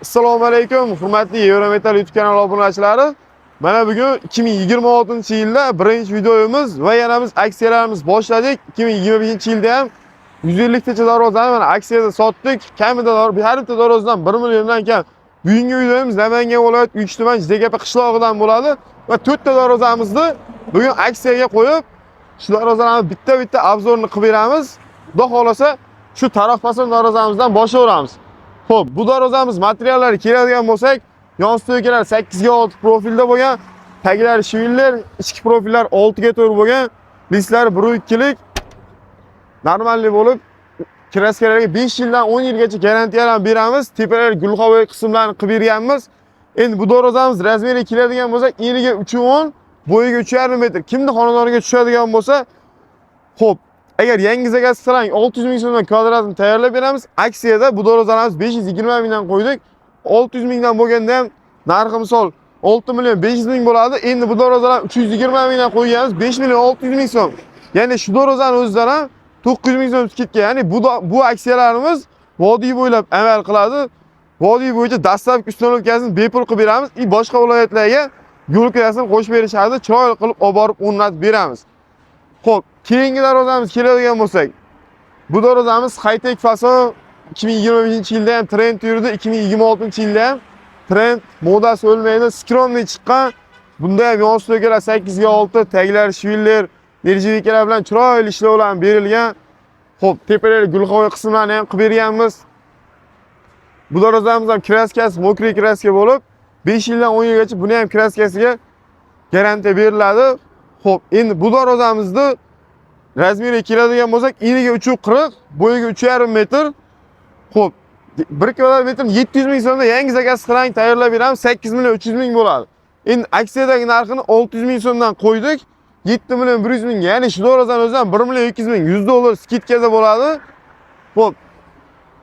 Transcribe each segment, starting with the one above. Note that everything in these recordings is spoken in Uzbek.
Assalomu alaykum, hurmatli Eurometal YouTube kanali obunachilari. Mana bugun 2026-yilda birinchi videomiz va yana biz aksiyalarimiz boshladik. 2025-yilda ham 150 tacha darvozani mana aksiyada sotdik. Kamida har bitta darvozadan 1 milliondan kam. Bugungi videomiz Namangan viloyati 3 tuman Jizdakapa qishlog'idan bo'ladi va 4 ta darvozamizni bugun aksiyaga qo'yib, shu darvozalarni bitta-bitta обзор ni qilib beramiz. Xudo xohlasa, shu taroq fason darvozamizdan boshlayveramiz. Xo'p, bu darvozamiz materiallari keladigan bo'lsak, yon стойка lar 8 ga 6 profilda bo'lgan, taglari швеллер, ichki profillar 6 ga 4 bo'lgan, listlari 1.2lik нормальный bo'lib, краска larga 5 yildan 10 yilgacha garantiya ham beramiz. Tepalar gulxovoy qismlarini qilib berganmiz. Endi bu darvozamiz размер iga keladigan bo'lsak, eniga 3.10, bo'yiga 3.5 metr. Kimni xonadoniga tushadigan bo'lsa, xo'p, agar yangi заказ qilsang 600 ming so'mdan kvadratini tayyorlab beramiz. Aksiyada bu darvozani 520 mingdan qo'ydik. 600 mingdan bo'lganda ham narxi misol 6 million 500 ming bo'ladi. Endi bu darvozalarni 320 mingdan qo'yganmiz, 5 million 600 ming so'm. Ya'ni shu darvozani o'zidan ham 900 ming so'm скидка. Ya'ni bu aksiyalarimiz vodiy bo'ylab amal qiladi. Vodiy bo'yicha dastlabki установка sini bepul qilib beramiz. И boshqa viloyatlarga yo'l kirasini qo'shib berishadi. Chiroyli qilib olib borib o'rnatib beramiz. Xo'p, keyingi darvozamiz keladigan bo'lsak, bu darvozamiz high-tech fason. 2025-yilda ham trend yurdi, 2026-yilda ham trend modasi o'lmaydi, скромный chiqqan. Bunda ham yon стойка lar 8 ga 6, taglari швеллер, нержавейка lar bilan chiroyli ishlovlar berilgan. Xo'p, tepalari gulxovoy qismlarini ham qilib berganmiz. Bu darvozamiz ham краска si мокрый краска bo'lib, 5 yildan 10 yilgacha buni ham краска siga garantiya beriladi. Xo'p, endi bu darvozamizni размер iga keladigan bo'lsak, eniga 3.40, bo'yiga 3.5 metr. Xo'p, 1 kvadrat metrni 700 ming so'mda yangi заказ qilang tayyorlab beramiz, 8 million 300 ming bo'ladi. Endi aksiyadagi narxini 600 ming so'mdan qo'ydik. 7 million 100 mingga, ya'ni shu darvozani o'zidan 1 million 200 ming, 100 dollar скидка da bo'ladi. Xo'p,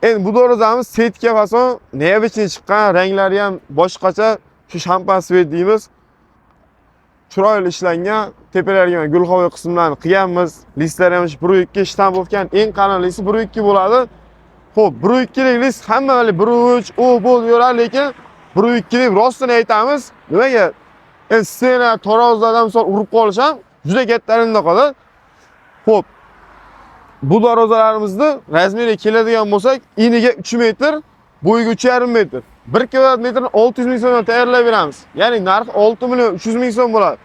endi bu darvozamiz сетка fason, необычный chiqqan, ranglari ham boshqacha, shu shampan цвет deymiz. Chiroyli ishlangan, tepalariga mana gulxovoy qismlarini qilganmiz. Listlari ham shu 1.2 штамповка ni eng qalin listi 1.2 bo'ladi. Xo'p, 1.2 lik list hamma hali 1.3 u bu deyveradi, lekin 1.2 deb rostini aytamiz. Nimaga? Endi стена, tarozlardan misol urib qolish ham juda katta qoladi. Xo'p, bu darvozalarimizni размер iga keladigan bo'lsak, eniga 3 metr, bo'yiga 3.5 metr. 1 kvadrat metrni 600 ming so'mdan tayyorlab beramiz. Ya'ni narxi 6 million 300 ming so'm bo'ladi.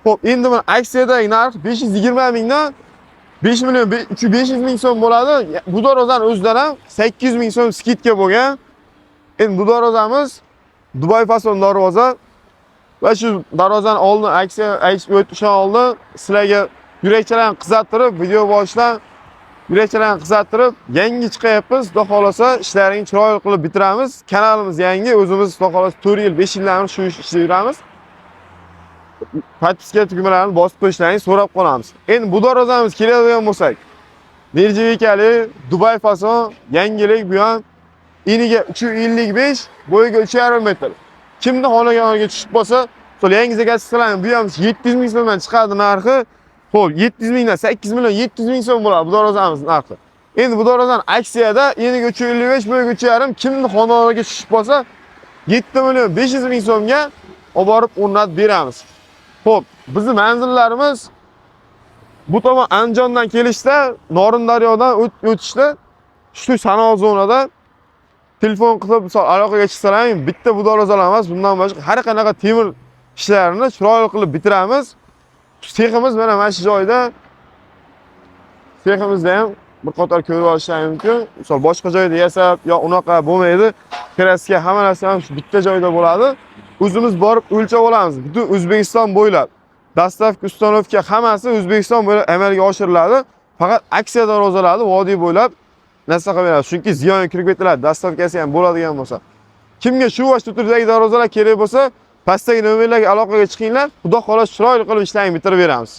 Xo'p, endi mana aksiyadagi narx 520 mingdan 5 million 500 ming so'm bo'ladi. Bu darvozani o'zidan ham 800 ming so'm скидка bo'lgan. Endi bu darvozamiz Dubay fason darvoza. Va shu darvozani oldin aksiya aytib o'tishdan oldin sizlarga yurakchalarni qizartirib, video boshidan yurakchalarni qizartirib, yangi chiqyapmiz. Xudo xohlasa, ishlaringni chiroyli qilib bitiramiz. Kanalimiz yangi, o'zimiz xudo xohlasa 4 yil, 5 yildan beri shu ishda yuramiz. Подписка tugmalarini bosib qo'yishlaringni so'rab qolamiz. Endi bu darvozamiz keladigan bo'lsak, нержавейка li Dubay fason, yangilik bu ham, eniga 3.55, bo'yiga 3.5 metr. Kimni xonadoniga tushib qolsa, misol yangi заказ qilamiz, bu ham 700 ming so'mdan chiqadi narxi. Xo'p, 700 mingdan 8 million 700 ming so'm bo'ladi bu darvozamiz narxi. Endi bu darvozani aksiyada eniga 3.55, bo'yiga 3.5, kimni xonadoniga tushib qolsa 7 million 500 ming so'mga olib borib o'rnatib beramiz. Xo'p, bizni manzillarimiz bu tomon Andijondan kelishda, Norin daryodan o'tishda, shu sanoat zonada telefon qilib misol aloqaga chiqsalar, bitta bu darvozalar emas, bundan boshqa har qanaqa temir ishlarini chiroyli qilib bitiramiz. Seximiz mana shu joyda. Seximizda ham bir qator ko'rib olishlari mumkin. Misol boshqa joyda yasab yo unaqa bo'lmaydi. Краска, hamma narsa ham shu bitta joyda bo'ladi. O'zimiz borib o'lchab olamiz. Butun O'zbekiston bo'ylab. Доставка, установка hammasi O'zbekiston bo'ylab amalga oshiriladi. Faqat aksiya darvozalarni vodiy bo'ylab narsa qilib beramiz. Chunki ziyon kirib ketiladi. Доставка si ham bo'ladigan bo'lsa. Kimga shu va shu turdagi darvozalar kerak bo'lsa, pastdagi nomerlarga aloqaga chiqinglar. Xudo xohlasa, chiroyli qilib ishlarni bitirib beramiz.